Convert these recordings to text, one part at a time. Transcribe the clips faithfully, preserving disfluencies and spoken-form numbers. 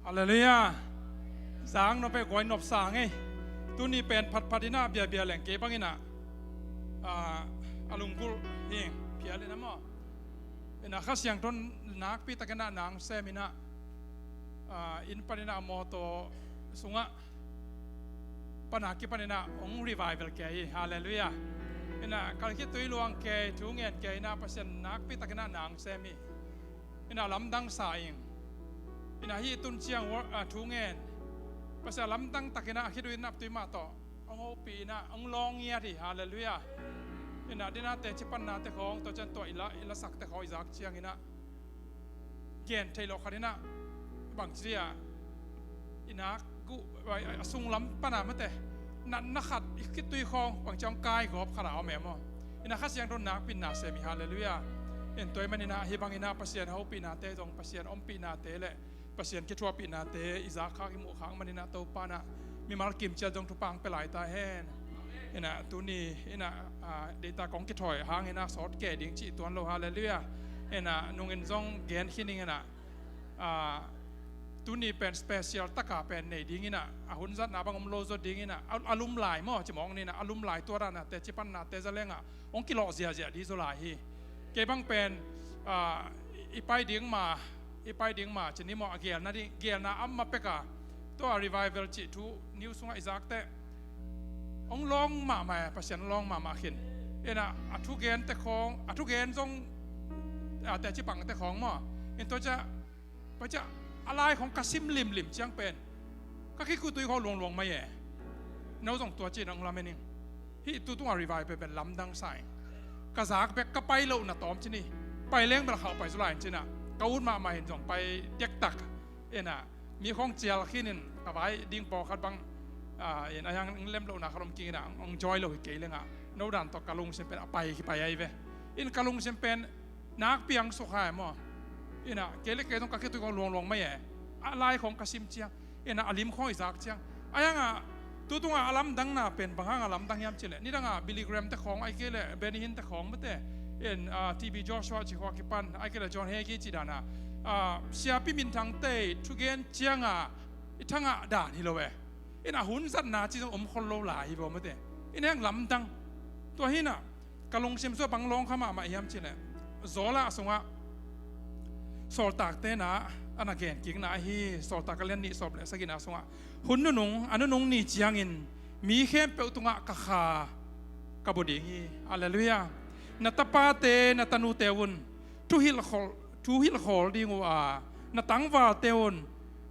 Halleluiah. Zang nop e, guai nop sa ngei. Tuni pen phatphat in ah biabia leng kei bang in ah, ah, a lunggulh hing phial in ah maw. In ah Kha Siangtho nakpi takin ah na hong sem in ah, ah, inn panin ah mawtaw sungah pan a kipanin ah hong revival kei hi. Halleluiah. In ah kal khitui luang kei, thu ngen kei in ah Pasian nakpi takin ah na hong sem hi. In ah lamdang sa ing. In ah hih tun ciang wor-, ah, thu ngen Pasian lamdang takin ah khitui naptui mah tawh hong hopih in ah hong lawng ngiat hi. Halleluiah. In ah dena teci pannate khawng, tua ciang tua i la, i lasakte khawng i zak ciangin ah gen theih loh khat in ah bangci a, i nak guh, a, a sunglam pan a mate, natna khat i khitui khawng bangci hong kai gawp khat a om e maw. In ah Kha Siangtho nakpi in na sem hi. Halleluiah. In tua ahih manin ah hih bangin ah Pasian hopihnate zong, Pasian ompihnate le Pasian kithuahpihnate i zak khak, i muh khak manin ah Topa in ah mimal kimciat zong thupha hong pia lai ta hen. In ah tuni in ah, ah, deihtak kong kithawi hangin ah sawt kei ding cih tuan lo. Halleluiah. In ah nungin zong gen khin ing in ah, ah, tuni pen special taka pen nei ding in ah, a hun zatna bang om lo zaw ding in ah, a, a lum lai maw, ci mawk ni in ah, a lum lai tua dan a teci pannate za leng ah hong kilawh ziahziah ding zaw lai hi. Kei bang pen, ah, i pai ding ma, i pai ding ma ci ni maw, a gelna ding, gelna a om ma pek a, tua revival cih thu news sungah i zak teh hong lawng mahmah e, Pasian hong lawng mahmah khin. In ah a thugente khawng, a thugen zong, ah, teci pangte khawng maw. In tua ciang, tua ciang a lai khawng ka sim limlim ciang pen ka khitui khawng luangluang mai e. No zong tua ci in hong lamen ing. Hih tu tungah revival pen lamdang sa ing. Ka zak bek, ka pai lohna tawm ci ni. Pai leng bel khauh pai zaw lai in ci in ah, ka ut mahmah in zong pai dektak. In ah mi khawng cial khin in, ka vai ding pawlkhat bang, ah, in a hiang lem lohna khat om kik in ah hong join lo hi kei leng ah, no dan tawh ka lungsim pen a pai kipai ahi ve. In ka lungsim pen nakpi hong sukha e maw. In ah kei le kei zong ka khitui khawng luangluang mai e. A lai khawng ka sim ciang, in ah a lim khawng i zak ciang, a hiang ah tu tungah a lamdangna pen bang hang a lamdang hiam cih leh, nidang ah Billy Graham te khawng, ahih kei leh Benny Hinn te khawng mate, in, ah, T B Joshua ci khawng a kipan, ahih kei leh John Hagee ci dan a, ah, siapi minthangte thugen ciang a i thangah dan hi lo e. In ah hun zatna ci zong om khol lo lai hi baw mate. In ah lamdang. Tua hi in ah ka lungsim sungah bang lawng kha mahmah hiam cih leh, Zawlah sungah Sawltakte na a na gen kikna ahi, Sawltak a lian nih, sawm le sagihna sungah, hun nunung, a nunung ni ciangin mi khempeuh tungah ka Kha ka baw ding hi. Halleluiah. Na tapate, na tanute un thuhilh khawl, thuhilh khawl ding uh a, na tangvalte un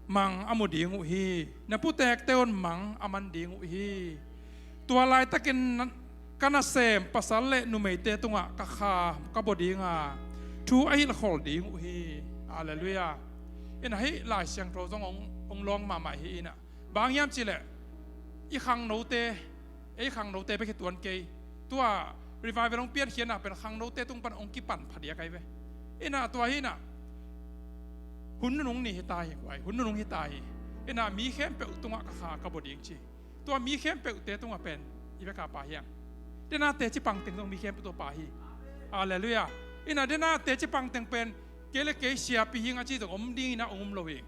mang a mu ding uh hi. Na putekte un mang a man ding uh hi. Tua laitakin na, ka nasem pasal le numeite tungah ka Kha ka baw ding a, thu a hilh khol ding uh hi. Halleluiah. In ah hih Lai Siangtho zong hong, hong lawng mahmah hi in ah. Bang hiam cih leh, i khangnote, ei khangnote bek hi tuan kei. Tua revival hong piankhiatna pen khangnote tung pan hong kipan phadiak ahi ve. In ah tua hi in ah, hun nunung ni hi ta hi, guai, hun nunung hi ta hi. In ah mi khempeuh tungah ka Kha ka baw ding ci. Tua mi khempeuhte tungah pen i bek a pha hiang. Dena teci pang teng zong mi khempeuh tungah pha hi. Halleluiah. In ah dena teci pang teng pen kei le kei siapi hing a ci zong om ding in ah hong om lo hi.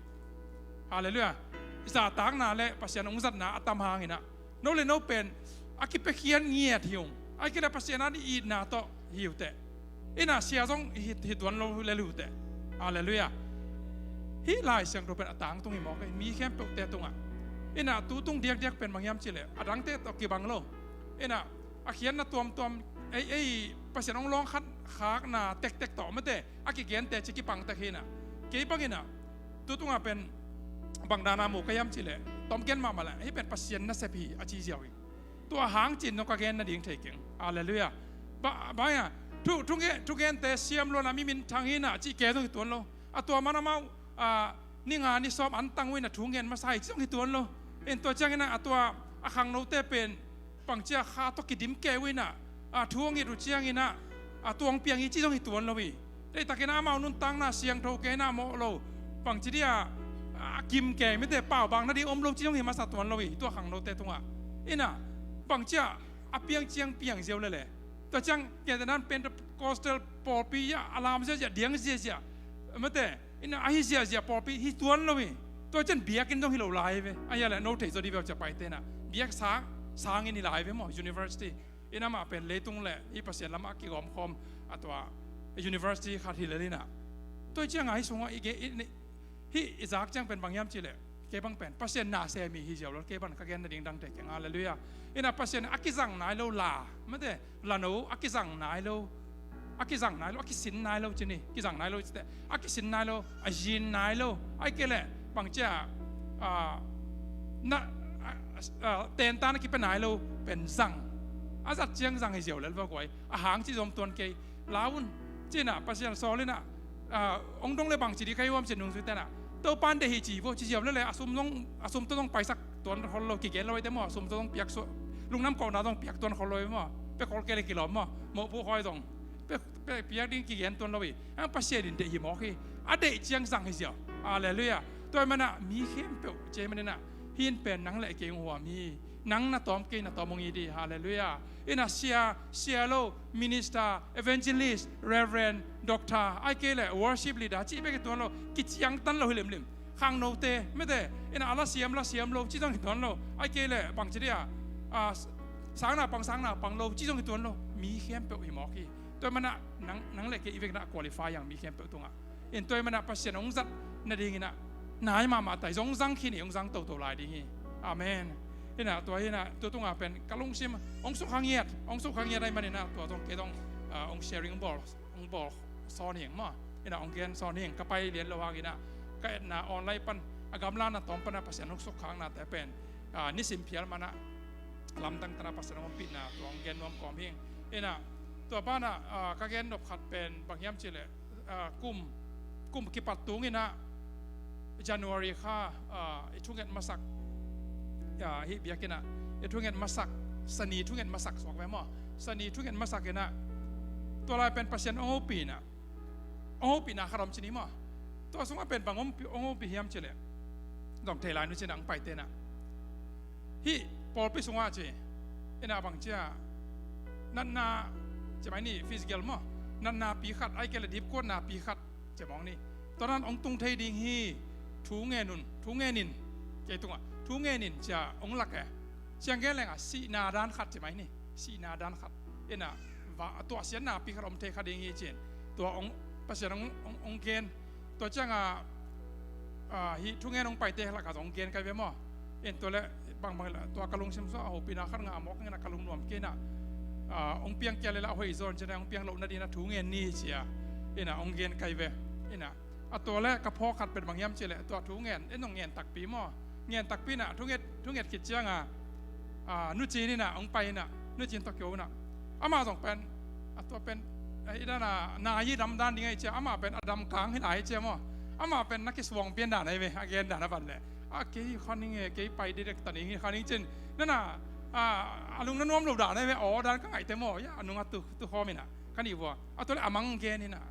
Halleluiah. I zahtakna le Pasian hong zatna a tam hang in ah, no le no pen a kipiakhiat ngiat hi ung. Ahih kei leh Pasian a i itna tawh hi uh teh. In ah sia zong hi, hi tuan lo lel uh teh. Halleluiah. Hih Lai Siangtho pen a tangtung hi mawk hi, mi khempeuhte tungah. In ah tu tung diakdiak pen bang hiam cih leh, a dangte tawh kibang lo. In ah a khiatna tuamtuam, ei, ei Pasian hong lawng khat khakna tektek tawh mate, a kigente ci kipang tek hi in ah. Kei bang in ah tu tungah pen bang dan a mu ka hiam cih leh, tawm gen mahmah leh, hih pen Pasian nasep hi a ci ziau hi. Tua hang ci-in zong ka gen nading thei keng. Halleluiah. Ba, bang a, thu, thu nge, thugente siam lo in ah mi minthang hi in ah cih kei zong hi tuan lo. A tua man amau, ah, ni nga ni sawm antang uh in ah thu ngen masa hi ci zong hi tuan lo. In tua ciangin ah a tua a khangnote pen bangci a Kha tawh kidim kei uh in ah, a thu hong it uh ciangin ah, a tua hong piang hi ci zong hi tuan lo hi. Deihtakin ah amau nuntakna siangtho kei in ah mawh lo. Bangci dia, a kim kei mite, pau bang nading om lo ci zong hi masa tuan lo hi, tua khangnote tungah. In ah bangci a, a piang ciang piang ziau lele. Tua ciang kei te nan Pentecostal pawlpi ah a lam ziahziah, diang ziahziah mate, in ah ahi ziahziah pawlpi hi tuan lo hi. Tua ciang biakinn zong hi lo lai ve. A hia leh no thei zaw di ve cia paite na. Biak sang, sanginn hi lai ve maw, university. Inn amah pen leitung le hih Pasian lamah a kigawmkhawm a tua university khat hi lel ina. Tua ciang a hih sungah i ge, i, hih i zak ciang pen bang hiam cih leh, kei bang pen Pasian na sem hi hi ziau lo, kei bang ka gen nading dangte keng, halleluiah. Ina Pasian a kizang nai lo la, mate, la no a kizang nai lo, a kizang nai lo, a kisin nai lo ci ni, kizang nai lo ci teh, a kisin nai lo, a zin nai lo, ai kei leh bang cia, a, na, a, a, tentan a kipia nai lo pen zang. A zat ciang zang hi ziau lel va guai. A hang ci zom tuan kei, la un ci ina Pasian sawl ina, a, ong dong le bang ci di kai uam ci nung zui tena. Topan deih hi ci vo ci ziau lel le a sum zong, a sum tawh zong paisak tuan khol lo, kigen lo ai te maw, a sum tawh zong piak suak, lungnam kohna zong piak tuan khol lo ai maw, pia khol kei le kilawm maw, mawhpuak hawi zong pia, pia, piak ding kigen tuan lo hi. Ang Pasian in deih hi mawk hi. A deih ciang zang hi ziau. Halleluiah. Tua ahih mana mi khempeuh ci ahih mana hih pen nang le kei hong huam hi. Nang na tawm, kei na tawm hong hi di. Halleluiah. Ina sia, sia lo, minister, evangelist, reverend, doctor, ai kei leh worship leader cih bek hi tuan lo, kiciangtan lo hi limlim. Khangnote, mate, ina a la siam, la siam lo cih zong hi tuan lo, ai kei leh bang ci dia, a, sangna pang, sangna pang lo cih zong hi tuan lo. Mi khempeuh hi mawk hi. Tua ahih mana nang, nang le kei i vekna a qualify ang mi khempeuh tungah. In tua ahih mana Pasian hong zat nading ina nai mahmah tai, zong zang khin hi, hong zang toto lai ding hi. Amen. Ina tua hi ina, tua tunga pen ka lungsim hong sukha ngiat, hong sukha ngiat ahih mana ina tua zong kei zong, ah, hong sharing hong bawl, hong bawl sawn hing maw. Ina hong gen sawn hing, ka pai lian lo hang ina ka etna online pan, a gamla na tawm pana Pasian hong sukkhaknate pen, ah, nisim phial mana lamdang tana Pasian hong ompihna tua hong gen nuam kawm hing. Ina tua pana, ah, ka gen nop khat pen bang hiam cih leh, ah, kum, kum kipat tung ina January kha, ah, i thunget masak, ah, hih biakinn ah i thunget masak, Sani thunget masak suak ve maw. Sani thunget masak ina tua lai pen Pasian hong ompihna, hong ompihna khat om ci ni maw. Tua sungah pen bang hong ompih, hong ompih hiam cih leh, dong thei lai nu cih na hong paite na. Hih pawlpi sungah ci, ina bang cia, natna, ci mai ni, physical maw, natna pi khat, ai kei leh dipkuatna pi khat ci mawng ni. Tua nan hong tung thei ding hi. Thu ngen un, thu ngen in, kei tungah thu ngen in cia hong lak e. Ciang gen leng a sihna dan khat ci mai ni, sihna dan khat. Ina va, tua siatna pi khat om thei kha ding hi cin. Tua hong, Pasian hong, hong, hong gen. Tua cianga, ah, hih thungen hong paite lakah zong hong gen kai ve maw. In tua le bangbang la tua ka lungsim sua a hopihna khat ngah mawk ina ka lungnuam kei ina, ah, hong piang kia le la a hoih zaw in cina hong piang loh nadina thungen ni cia. Ina hong gen kai ve. Ina a tua le ka phawk khat pen bang hiam cih leh tua thungen, in zong ngen takpi maw. Ngen takpi ina thunget, thunget khit cianga, ah, nucin ina hong pai ina, nucin tawh kio ina. Amah zong pen, a tua pen, eh, i dana, na i dam dan ding ahi cia, amah pen a dam kang hi lai cia maw. Amah pen na kisuang pian dan ahi ve, a gen dan a van le. A kei khan ing e, kei pai direct tan ing hi khan ing cin. Nana, a, a lung na nuam lo dan ahi ve, aw dan ka ngaihte maw, ya, a nung a tu, tu khawm ina. Ka nih vua. A tua le a mang gen ina.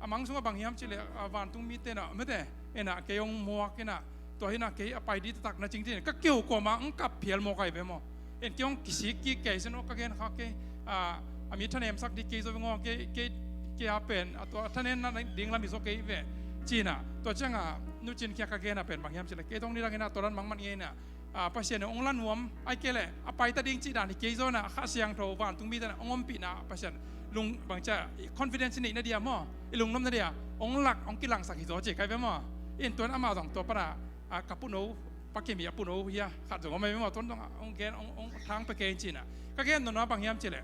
A mang sungah bang hiam cih leh, a, vantung mite na, mete, ina, kei hong muak ina. Tua hi ina kei a pai di taktak na cing di ina. Ka keu kuama, ng kap phial mawk ahi ve maw. In kei hong kisik kik kei sin aw ka gen kha kei, a, a mi thanemsak di kei zo veng aw kei, kei, kei a pen, a tua thanen na ding lam hi zo kei ve. Cina, tua cianga, nucin kia ka gen a pen bang hiam cih leh. Kei tong ni dang ina, tua dan mangman ngei ina. A, Pasian hong la nuam, ai kei leh, a paita ding cih dan hi kei zo na, Kha Siangtho, vantung mite na, hong ompihna, Pasian, lung bang cia, i confidence neihna dia maw, i lungnuamna dia, hong lak, hong kilangsak hi zo ci kai ve maw. In tuan amah zong tua pana, a, ka puno, Pa Kim hi a puno hi a, khat zong om ahi maw, tuan zong hong gen, hong, hong thang pia kei in cina. Ka gen nona bang hiam cih leh.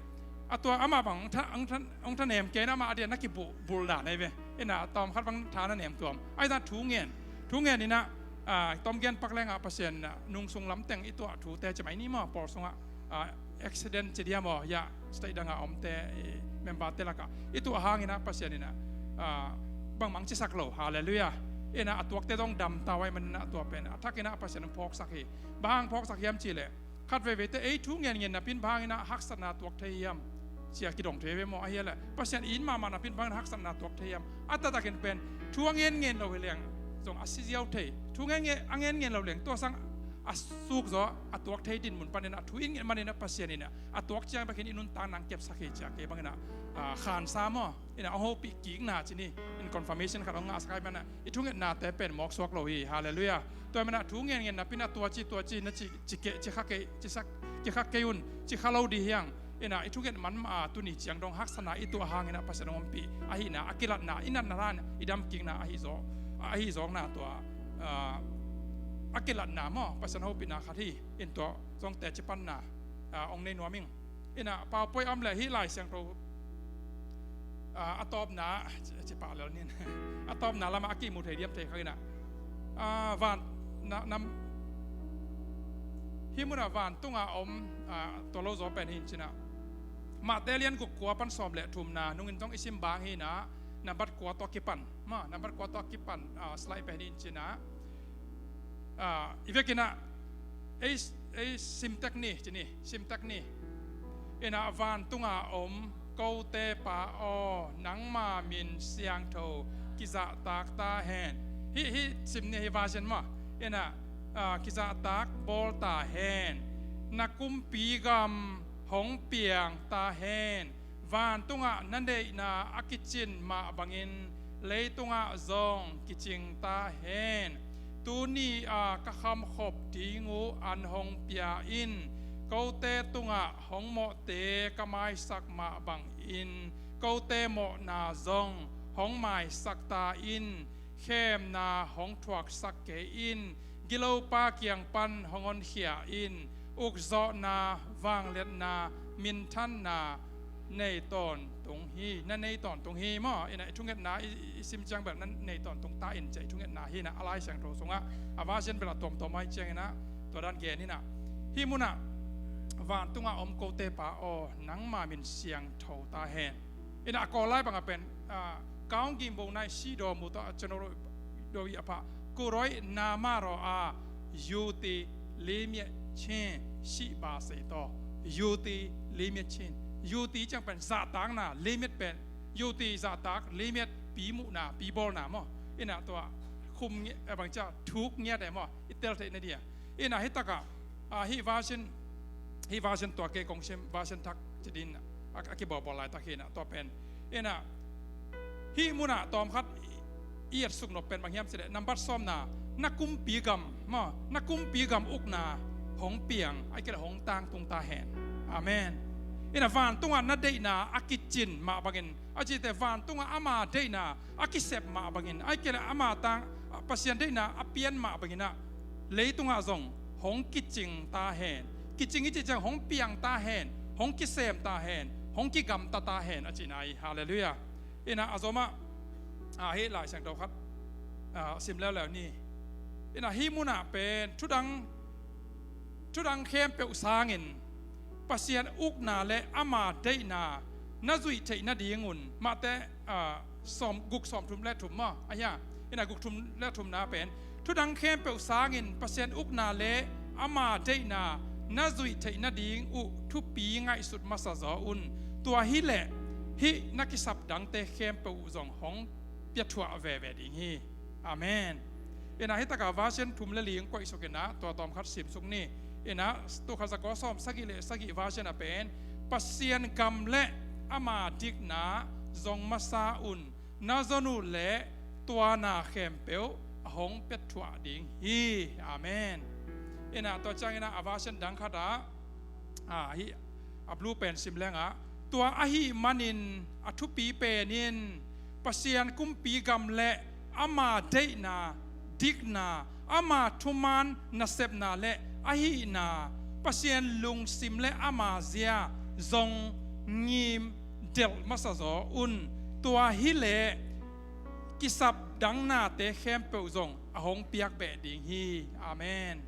A tua amah bang, hong tha, hong tha, hong thanem kei na amah a dia na kibulh, bulh dan ahi ve. Ina tawm khat bang tha na nem tuam. Ai dan thu ngen. Thu ngen ina, a, tawm gen pak lengah Pasian, a, nung sung lamteng i tuah thute ci mai ni maw, pawl sungah. A, accident ci dia maw, ya, state dangah omte, i, member te lakah. I tuah hang ina Pasian ina, a, bangmang cisak lo, halleluiah. Ina a tuakte dong dam tawai man ina a tua pen. A thak ina Pasian phawksak hi. Bang hang phawksak hiam cih leh. Khat veivei te ei thu ngen ngen napin bang hang ina haksatna tuak thei hiam. Cia kidong thei ve maw a hia leh. Pasian in mahmah napin bang hang ina haksatna tuak thei hiam. A taktakin pen. Thu a ngen ngen lo hi leng. Zong a si ziau thei. Thu ngen ngen, a ngen ngen lo leng. Tua sang a suk zaw a tuak thei dinmun panin a thu i nget manin a Pasian in a tuak ciang bekin i nuntak nang kepsak hi cia kei bangin a, ah, khansa maw, in a hong hopih kikna ci ni. In confirmation khat hong ngahsak hi manin a i thungetnate pen mawksuak lo hi. Halleluiah. Tua hi manin a thu ngen ngen napin a tua ci tua ci na ci, ci kei, ci kha kei, ci sak, ci kha kei un, ci kha lo di hiang. In a i thunget man mah a tuni ciang dong haksatna i tuah hangin a Pasian hong ompih ahihna a kilatna i natna hlan i damkikna ahi zaw, ahi zawkna tua, ah, a kilatna maw Pasian hopihna khat hi. In tua zong teci panna, ah, hong nei nuam ing. In a PowerPoint a om leh hih Lai Siangtho, ah, a tawpna ci, ci pah lel nin. A tawpna lamah a kimu thei diam thei kha in a, ah, van na, nam, hih munah vantunga om, ah, tua lo zaw pen hi in cin a Matthai lian guk kua pan sawm le thumna nungin zong i sim bang hi in a, nambat kua tawh kipan maw, nambat kua tawh kipan, ah, slide pen hi in cin a, ah, i vekin a ei, ei sim tek ni ci ni, sim tek ni. In a vantunga om kote Pa aw, nangma min siangtho kizahtak ta hen. Hih, hih sim ni hi version maw. In a, ah, kizahtak bawl ta hen. Na kumpi gam hong piang ta hen. Vantungah na deihna a kicin mah bangin leitungah zong kicing ta hen. Tuni a ka khamkhop ding uh an hong pia in. Kote tungah hong mawhte ka maisak mah bangin kote mawhna zong hong maisak ta in. Khemna hong thuaksak kei in. Gilopa kiang pan hong honkhia in. Ukzawhna, vangliatna, minthanna nei tawntung hi, na nei tawntung hi maw. In a i thungetna i, i, i sim ciang bel na nei tawntung ta in ci a i thungetna hi in a, a Lai Siangtho sungah a version bel a tuamtuam ahi ciangin a tua dan gen in a, hih munah vantungah om kote Pa aw, nangma min siangtho ta hen. In a, a Kawl lai bangah pen, ah, kaung gimbo nai si daw mu tawh a cano do i a pha. Kuroi nama raw a yuti limit chin si ba sei taw. Yuti limit chin. Yuti ciang pen zahtakna, limit pen. Yuti zahtak, limit pi muhna, pi bawlna maw. In a tua khum nge, eh, bang cia thuk ngiat eh maw. I tel theih na dia. In a hih takah, ah, hih version, hih version tua kei kong sim, version thak ci din a, a kibawlbawl laitak hi in a tua pen. In a hih munah tawmkhat i, i etsuk nop pen bang hiam cih leh nambat sawmna, na kumpi gam maw, na kumpi gam ukna hong piang, ahih kei leh hong tangtung ta hen. Amen. In a vantungah na deihna a kicin mah bangin, a cihte vantungah ama deihna a kisep mah bangin, ahih kei leh ama tang, Pasian deihna a pian mah bangin a leitungah zong hong kicing ta hen. Kicing i cih ciang hong piang ta hen, hong kisem ta hen, hong kigamta ta hen a cihna hi. Halleluiah. In a, a zomah, ah, hih Lai Siangtho khat, ah, sim leuleu ni. In a hih munah pen thudang, thudang khempeuh sangin Pasian ukna le ama deihna na zuih theih nadingun Matthai, ah, sawm, guk sawmthum le thum maw, a hia? In a guk thum le thumna pen thudang khempeuh sangin Pasian ukna le ama deihna na zuih theih nading uh thupi ngaihsut masa zaw un. Tua hi leh hih na kisap dangte khempeuh uh zong hong piathuah veve ding hi. Amen. In a hih takah version thum le li koihsuk in a tua tawmkhat simsuk ni. In a tul khat za kua sawm sagih le sagih version ah pen Pasian gam le ama dikna zong masa un, na zon uh leh tua na khempeuh a hong piathuah ding hi. Amen. In a tua ciangin a version dang khatah, ah, hih a blue pen sim lengah, tua ahih manin a thupi pen in Pasian kumpi gam le ama deihna, dikna, ama thuman nasepna le ahihna, Pasian lungsim le ama zia zong ngim delh masa zaw un. Tua hi leh kisap dang nate khempeuh zong a hong piak beh ding hi. Amen.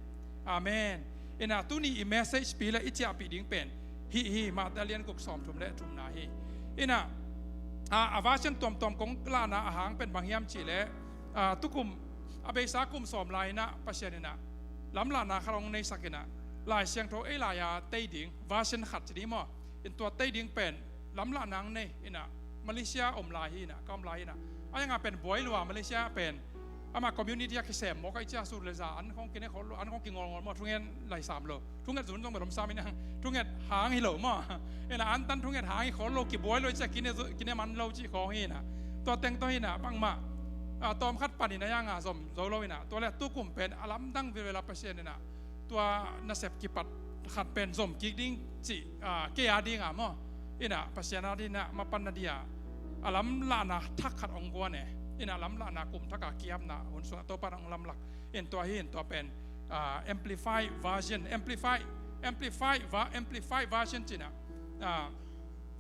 Amen. In a tuni i message pi le i ciahpih ding pen hih hi, Matthai lian guk sawmthum le thumna hi. In a, a, a version tuamtuam kong lahna a hang pen bang hiam cih leh, a, tukum a beisa kum sawm lai in a Pasian in a lamlahna khat hong neisak in a Lai Siangtho ei lai-a tei ding version khat ci ding maw. In tua tei ding pen lamlahna hong nei in a Malaysia om lai hi in a, ka om lai hi in a. A ianga pen buai lua, Malaysia pen Amah community a kisem maw, ka i cia sut le za an khong kine khol lo, an khong kingolngol maw, thungen laisam lo, thunget zun zong belom sam in ang, thunget hang hi lo maw. Ina antan thunget hang hi khol lo, kibuai lo i cia kine, kine man lo cih khong hi ina. Tua teng tawh hi ina bangmah a tawm khat pan ina yanga zom zo lo ina, tua le tukum pen a lamdang vilvela Pasian ina tua nasep kipat khat pen zom kik ding cih, a, kei a dinga maw, ina Pasian a dina mapanna dia a lamlahna thak khat ong guan e. Ina lamlahna kum thaka kiamna hun sungah Topa ong lamlak in tua hi in tua pen, a, amplify version, amplify, amplify, va, amplify version cina, a,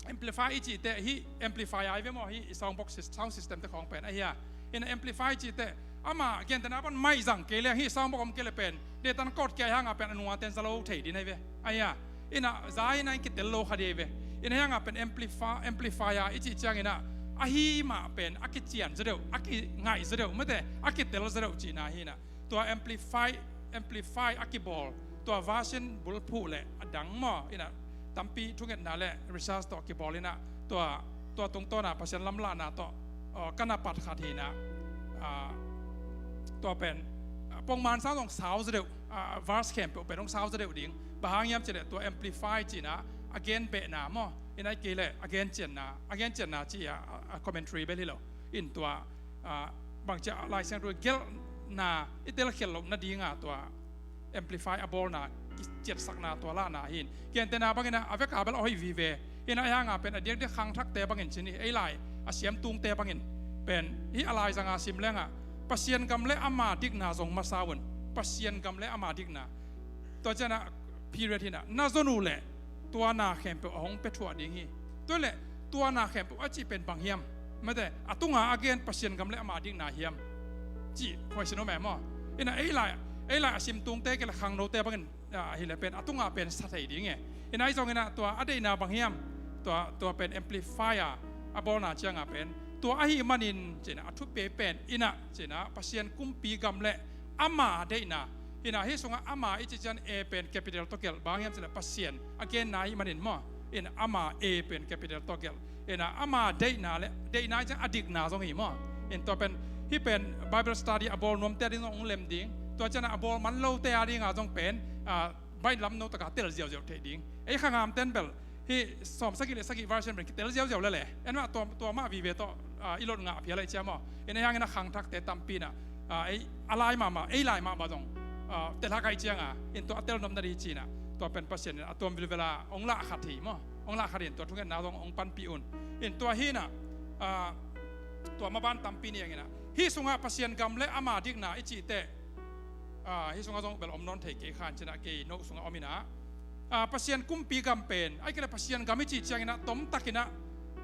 amplify i cihte hi amplifier ai ve maw, hi i sound box sys-, sound system te khong pen ahi a. Ina amplify i cihte ama gentena pan mai zang kei le hi sound box om kei le pen detan kot kei hanga pen anunga ten zalo thei din ai ve ahi a. Ina za ina in kitel lo kha di ai ve. Ina hanga pen amplify, amplifier i cih ciang ina ahi mah pen a kician zadeuh, a kingaih zadeuh mate, a kitel zadeuh cihna hi ina. Tua amplify, amplify a kibawl, tua version bulphuh le a dang maw, ina tampi thungetna le research tawh kibawl ina tua, tua tungtawna Pasian lamlahna tawh, aw, ka na pat khat hi ina, a, tua pen, a, pongman sau zong sau zadeuh, a, verse khempeuh pen hong sau zadeuh ding. Bang hang hiam cih le tua amplify cihna a gen behna maw, ina i kei le a gen cianna, a gen cianna cih a, a, a commentary bel hi lo. In tua, a, bangcia Lai Siangtho gelhna i telkhial loh nadinga tua amplify a bawlna kiciatsakna tua lahna hin. Gentena bangina a veka bel a hoih vive. Ina a hanga pen a diakdiak khangthakte bangin cini, ei lai a siamtungte bangin pen hi a laizanga sim lenga Pasian gam le ama dikna zong masa un. Pasian gam le ama dikna. Tua ciana period hina na zonu le tua na khempeuh a hong pia thuah ding hi. Tua le tua na khempeuh a cih pen bang hiam? Mate, a tunga a gen Pasian gam le ama dikna hiam? Cih question om e maw? Ina ei lai, ei lai a simtungte kei le khangnote bangin, a, hi le pen a tunga pen sa thei ding e. Ina i zong ina tua a deihna bang hiam? Tua, tua pen amplifier a bawlna cianga pen tua ahi manin cina a thupi pen ina cina Pasian kumpi gam le ama deihna. Ina hi sunga ama i cih cian A pen capital tawh gelh bang hiam cih le Pasian a genna hi manin maw. Ina ama A pen capital tawh gelh. Ina ama deihna le deihna i cian a dikna zong hi maw. In tua pen hi pen Bible study a bawl nuamte a ding zong ong lem ding. Tua ciana a bawl man lote a dinga zong pen, a, baih lam no taka tel ziauziau thei ding. Ei khangam ten bel hi sawm sagih le sagih version pen kitel ziauziau lele. En mah tua, tua mah vive tawh, a, i lot ngah phial ahi cia maw. In ei hangin a khangthakte tampi na, a, ei a lai mahmah, ei lai mahmah zong, a, tel hak ahi cianga in tua a tel nopna di cina. Tua pen Pasian in a tuam vilvela ong lah khat hi maw. Ong lah khat in tua thungetna zong ong panpih un. In tua hina, a, tua maban tampi ni angina hi sunga Pasian gam le ama dikna i cihte, a, hi sunga zong bel om nawn thei kei khan cina kei no sunga om ina, a, Pasian kumpi gam pen ai kei le Pasian gam i cih ciangina tomtakina,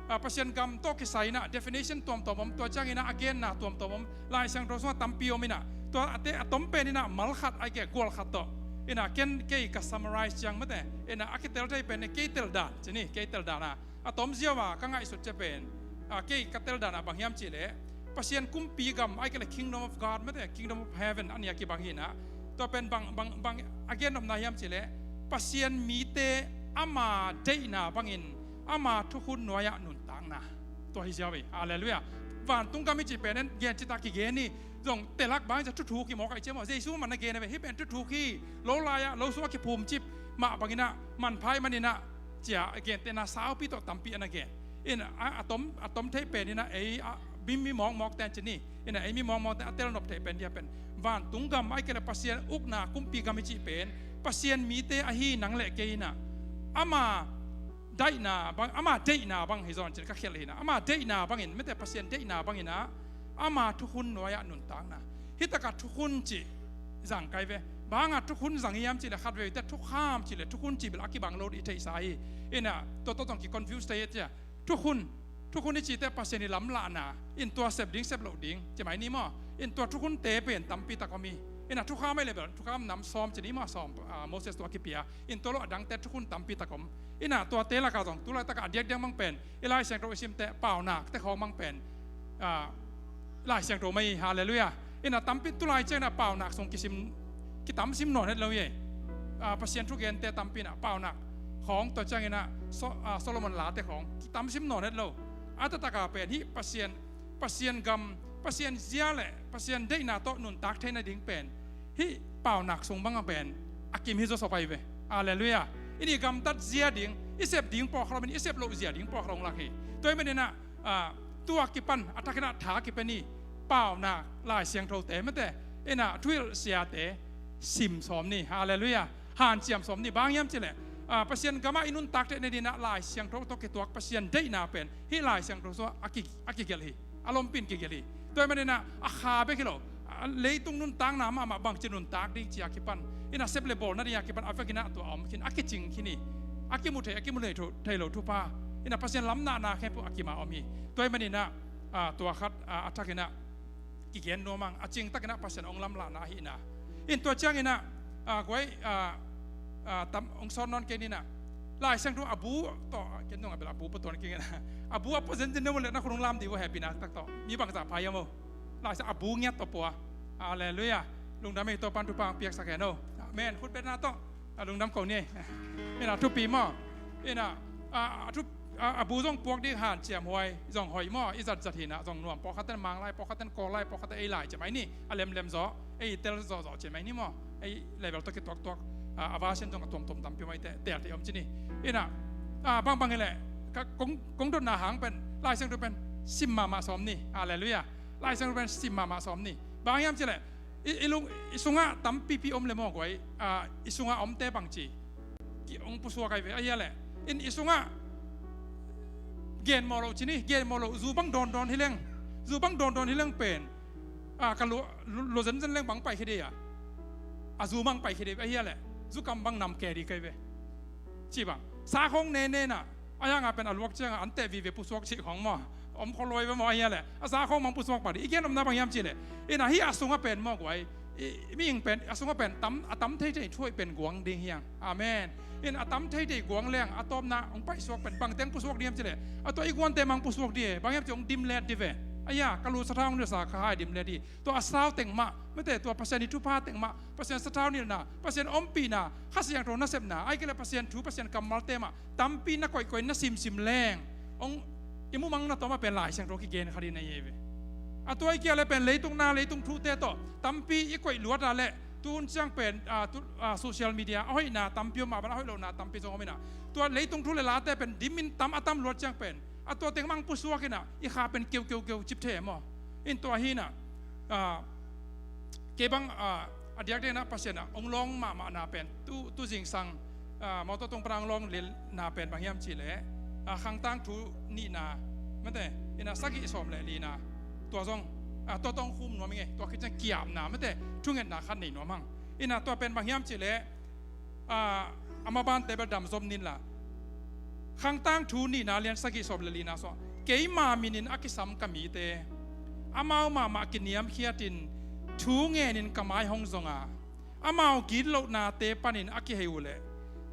a, Pasian gam tawh kisai ina definition tuamtuam om, tua ciangina a genna tuamtuam om, Lai Siangtho sunga tampi om ina tua a te a tom pen ina mal khat ai kei gual khat tawh ina ken kei ka summarize ciang mate ina a kitel thei pen kei tel dan cini, kei tel dan a a tom ziau a ka ngaihsut cia pen, a, kei ka tel dan a bang hiam cih le Pasian kumpi gam ai kei le Kingdom of God mate Kingdom of Heaven a nia kibang hina. Tua pen bang, bang, bang a gen nopna hiam cih le Pasian mite ama deihna bangin ama thukhun nuai-ah nuntakna. Tua hi ziau hi. Halleluiah. Vantung gam i cih pen en gen cita kigen hi. Zong telak bang cia thuthuk hi mawk ahi cia maw. Jesu man a gen a ve hi pen thuthuk hi. Lo lai-ah lo sungah kiphumcip mah bangina manphai manina cia a gentehna saupi tawh tampi ana gen. In a, a tom, a tom thei pen ina ei a mi, mi mawkmawk ten cini ina ei mi mawkmawk ten a tel nop thei pen dia pen vantung gam ai kei le Pasian ukna kumpi gam i cih pen Pasian mite ahi nang le kei ina ama daihna bang, ama deihna bang hi zawn cin ka khial hina ama deihna bangin mete Pasian deihna bangina ama thukhun nuai-ah nuntakna. Hitaka thukhun cih zang kai ve. Banga thukhun zang hiam cih le khat veve te thukham cih le thukhun cih bel a kibang lo i theihsa hi. Ina tua tawh tawng ki confuse thei hi cia. Thukhun, thukhun i cihte Pasian i lamlahna in tua sep ding sep loh ding cimai ni maw? In tua thukhunte pen tampi tak om hi. Ina thukham ai le bel thukham nam sawm ci ni maw sawm, a, Moses tua kipia. In tua lo a dangte thukhun tampi tak om. Ina tuate laka zong tu laitaka a diakdiak mang pen i Lai Siangtho i simte paunak te khawng mang pen, a, Lai Siangtho mai hi. Halleluiah. Ina tampi tulai ciangina paunak sung kisim kitam sim nawn het lo hi. A, Pasian thugente tampina paunak khawng tua ciangina So-, a, Solomon late khawng kitam sim nawn het lo. A tataka pen hih Pasian, Pasian gam Pasian zia le Pasian deihna tawh nuntak theihna ding pen hih paunak sung banga pen a kim hi zawsop ahi ve. Halleluiah. I nih gamtat zia ding, i sep ding pawlkhat lo, i sep loh zia ding pawlkhat lo lak hi. Tua ahih maninah, ah, tua kipan a thakinah tha kipan i paunak Lai Siangthote mate, inah thuhilh siate sim sawm ni. Halleluiah. Hanciam sawm ni. Bang hiam cileh, ah, Pasian gamah i nuntak theihna dinah Lai Siangtho tawh kituak Pasian deihna pen hih Lai Siangtho sungah a ki, a kigelh hi. A lompi in kigelh hi. Tua ahih maninah a kha bek hi lo, a leitung nuntakna mahmah bangci nuntak ding ci a kipan, inah sep le bawl nading a kipan a vekinah tua a om khin, a kicing khin hi. A kimu thei, a kimu thei thu, thei lo thupha, inah Pasian lamnahna khempeuh a kima om hi. Tua ahih maninah, ah, tua khat, ah, a thakinah kigen nuam ang, a cingtakinah Pasian hong lamlahna ahihna. In tua cianginah, ah, guai, ah, ah, tam hong sawt nawn kei ninah, Lai Siangtho a bu tawh, ken dong a bel a bu pua tuan kei nginah, a bu a pua zenzen deuh le na khun hong lam dih uh a, hehpihna tak tawh. Mi bangzah pha hiam o? Lai Siangtho a bu ngiat tawh pua. Halleluiah. Lungdam ei, Topan thupha hong piaksak hen o. Amen. Khut betna tawh. A lungdam ko ni. Inah thupi maw? Inah, a, a thu, a, a bu zong puak ding hanciam huai, zong hoih maw? I zatzat hinah zong nuam. Pawlkhatten Manglai, pawlkhatten Kawllai, pawlkhatten ei lai ciam ahi ni. A lemlem zaw, ei tel zawhzawh ciam ahi ni maw? Ei level tawh kituaktuak, a, a version zong a tuamtuam tampi om ahi te, tel thei om ci ni. Inah, a, bangbang hileh, ka, kong, kong dotna hang pen, Lai Siangtho pen sim mahmah sawm ni. Halleluiah. Lai Siangtho pen sim mahmah sawm ni. Bang hiam cileh, i, i lung, i sungah tampipi om le maw guai, ah, i sungah omte bangci ki hong pusuak ahi ve, ahi a leh. In i sungah gen mawh loh ci ni, gen mawh loh, zu bang dawndawn hi leng, zu bang dawndawn hi leng pen, ah, ka lua, lua zenzen leng bang paikhia dih a, a zu bang paikhia dih ve, ahi a leh. Zu kam bang nam ke dih kei ve. Ci bang, sa khawng nenenah, a hiangah pen a luak ciangah an teh vive pusuak cih khawng maw? Om khawluai ve maw, ahi a leh. A sa khawng mang pusuak pah dih. I gen omna bang hiam cihleh, inah hih a sungah pen maw guai, i, mihing pen a sungah pen tam, a tam theithei thuhoih pen guang ding hiang. Amen. In a tam theithei guang leng a tawpna hong paisuak pen bangteng pusuak ding hiam cihleh, a tua i guante mang pusuak dih e. Bang hiam cih hong dimlet dih ve. Ahi a, ka lu sathau hong nilhsa kha hai dimlet dih. Tua a sathau teng mah, mate, tua Pasian i thupha teng mah, Pasian sathau nilhna, Pasian ompihna, Kha Siangtho nasepna, ahih kei leh Pasian thu, Pasian kammalte mah tampi na koihkoih, na simsim leng, hong i mumang na tawm a pen Lai Siangtho kigen kha dih na hi ve. A tua ahih kei leh pen leitung na, leitung thute tawh tampi i koih luat a leh, tu hun ciang pen, ah, tu, ah, social media a hoihna tampi om a, a hoih lohna tampi zong om inah, tua leitung thu le late pen dimin tam a tam luat ciang pen a tua teng mang pusuak inah i kha pen keu keu keu cip thei e maw? In tua hi inah, ah, kei bang, ah, a diakdiak inah Pasian ah hong lawng mahmahna pen tu, tu zingsang, ah, mawtaw tung pana hong lawng lilna pen bang hiam cihleh, ah, Khangtangthu nihna, mate, inah sagih sawm le lina, tua zong, ah, tua tawh hong khum nuam ing e. Tua khit ciang kiapna, mate, thungetna khat nei nuam hang. Inah tua pen bang hiam cihleh, ah, a mabante bel dam zom nin la. Khangtangthu nihna lian sagih sawm le lina sungah, keima minin a kisam ka mite, amau mahmah kiniamkhiatin thu ngenin ka mai hong zonga, amau gitlohnate panin a kihei uhleh,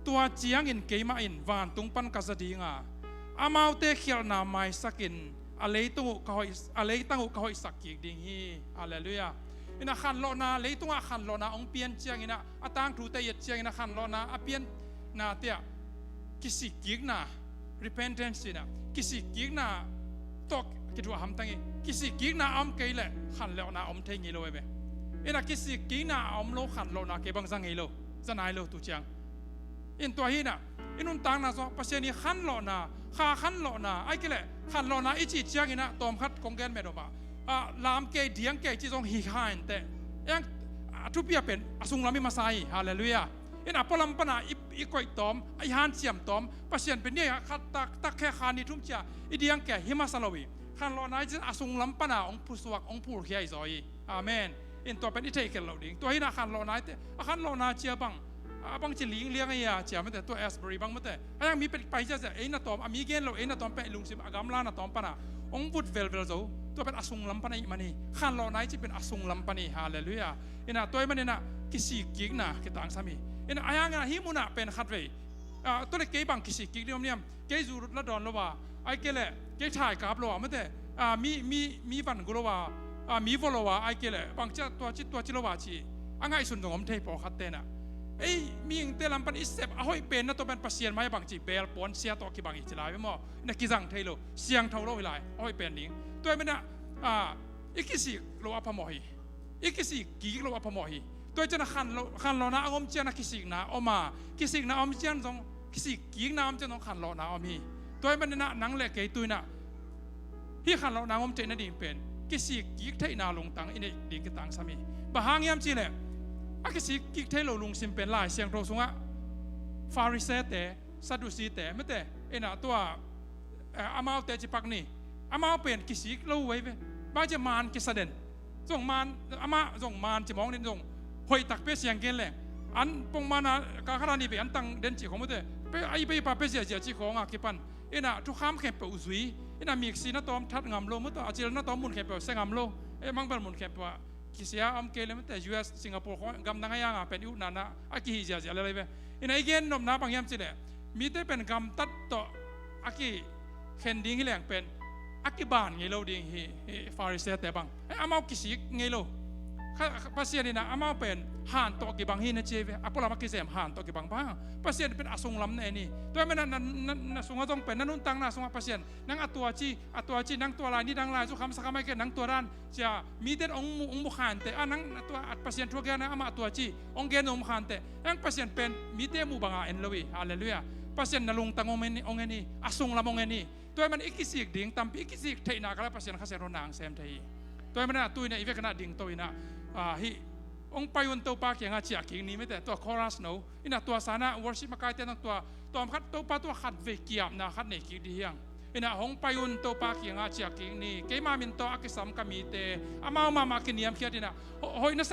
tua ciangin keimah in vantung pan ka za dinga, amaute khialhna maisakin a leitung uh ka hoih, a leitang uh ka hoihsak kik ding hi. Halleluiah. Inah khanlawhna, leitungah khanlawhna hong pian cianginah, a tangthute i et cianginah khanlawhna a piannate ah kisikkikna, repentance inah, kisikkikna tawh kithuah hamtang hi. Kisikkikna a om kei leh khanlawhna a om thei ngei lo e ve. Inah kisikkikna a om lo khanlawhna kei bang za ngei lo, za nai lo tu ciang. In tua hi inah, i nuntakna sungah Pasian i khanlawhna, kha khanlawhna, ahih kei leh khanlawhna i cih cianginah tawmkhat kong gen met om ah, ah, lam kei, diang kei cih zong hi kha inteh. Eng, a thupi a pen a sunglam i masa hi. Halleluiah. In a pualam pana i, i koih tawm, i hanciam tawm, Pasian pen ni a khat tak, tak khe kha ni thum cia i diang kei hi masa lo hi. Khanlawhna i cih a sunglam pana hong pusuak, hong phulkhia hi zaw hi. Amen. In tua pen i theihkhelh loh ding. Tua hi inah khanlawhna i te, a khanlawhna cia bang, a bangci lingliang ahi a cia mate, tua Asbury bang mate. A hiang mi pen pai cia cia, ei na tawm, a mi gen lo, ei na tawm pen i lungsim, a gamla na tawm pana hong vut velvel zo. Tua pen a sunglam pana i man hi. Khanlawhna i cih pen a sunglam pan hi. Halleluiah. Inah tua i man inah kisikkikna kitangsam hi. Inah a hiang inah hih munah pen khatvei, ah, tua le kei bang kisikkik ding om niam? Kei zu la dawn lo a, ahih kei leh kei thaikap lo a mate, ah, mi, mi, mi van gu lo a, ah, mi vua lo a, ahih kei leh bangci a tua ci, tua ci lo a ci a ngaihsun zong om thei pawlkhat tenah. Ei mihingte lam pan i sep a hoih pen na tua pen Pasian mai a bangci beel puan sia tawh kibang hi ci lai ve maw? Na kizang thei lo, siangtho lo hi lai, a hoih pen ding. Tua i man inah, ah, I kisik loh a phamawh hi. I kisik kik loh a phamawh hi. Tua hi ciangin a khanlawh, khanlawhna a om ciangin a kisikna om a, kisikna om ciangin zong, kisik kikna om ciangin zong khanlawhna om hi. Tua ahih manin ah nang le kei tu-in ah hih khanlawhna om theih nading pen kisik kik theihna lungtang i neih ding kitangsam hi. Bang hang hiam cih leh a kisik kik thei lo lungsim pen Lai Siangtho sungah Pharisee-te, Sadducee-te, mite, in ah tua, eh, amaute ci pak ni. Amau pen kisik lo uh ahi ve. Bang ci maan kisa den. Zong maan, amah zong maan ci mawk ni, zong hoih takpi a siang gen leng, an pongman a, ka khat a ni vei an tang den cih khawng mite, pe, a i pai pa pe ziahziah cih khawng a kipan. In ah thukham khempeuh zui. In ah miksi na tawm that ngam lo, mite, a cil na tawm mun khempeuh se ngam lo. Eh, mang bel mun khempeuh ah kisia om kei leh mite, U S, Singapore khawng, gamdang a yang a pen i utna na a kihih ziahziah lel ahi ve. In ah i gen nopna bang hiam cih leh, mite pen gamtat tawh a kikhen ding hi leng pen a kiban ngei lo ding hi, hi Pharisee-te bang. Eh, amau kisik ngei lo. Kha, kha, Pasian in ah amau pen han tawh kibang hi na ci ahi ve. A pualam a kizem han tawh kibang bang. Pasian pen a sunglam na en hi. Tua ahih manin ah na, na, na sungah zong pen, na nuntakna sungah Pasian, nang a tua ci, a tua ci, nang tua lai, nidang lai zu kham sa kham ahih kei leh nang tua dan, cia, mite in hong mu, hong mu khante, a nang a tua, a Pasian thu a gen a, amah a tua ci, hong gen hong mu khante. Nang Pasian pen mite muh banga en lo hi. Halleluiah. Pasian na lungtang hong en, hong en hi, a sunglam hong en hi. Tua ahih manin i kisik ding tampi, i kisik theihna kal ah Pasian Kha Siangtho in hong sem thei hi. Tua ahih manin ah tu-in ah i vekin ah dingto in ah, ah, hih, hong pai un Topa kiangah ciah kik ni, mite, tua chorus no. In ah tua sangin ah worship makaite in ah tua, tawmkhat Topa tungah khatvei kiapna khat nei kik ding hi hang. In ah hong pai un Topa kiangah ciah kik ni, keima min tawh a kisam ka mite, amau mahmah kiniamkhiat in ah, ho-, hoih na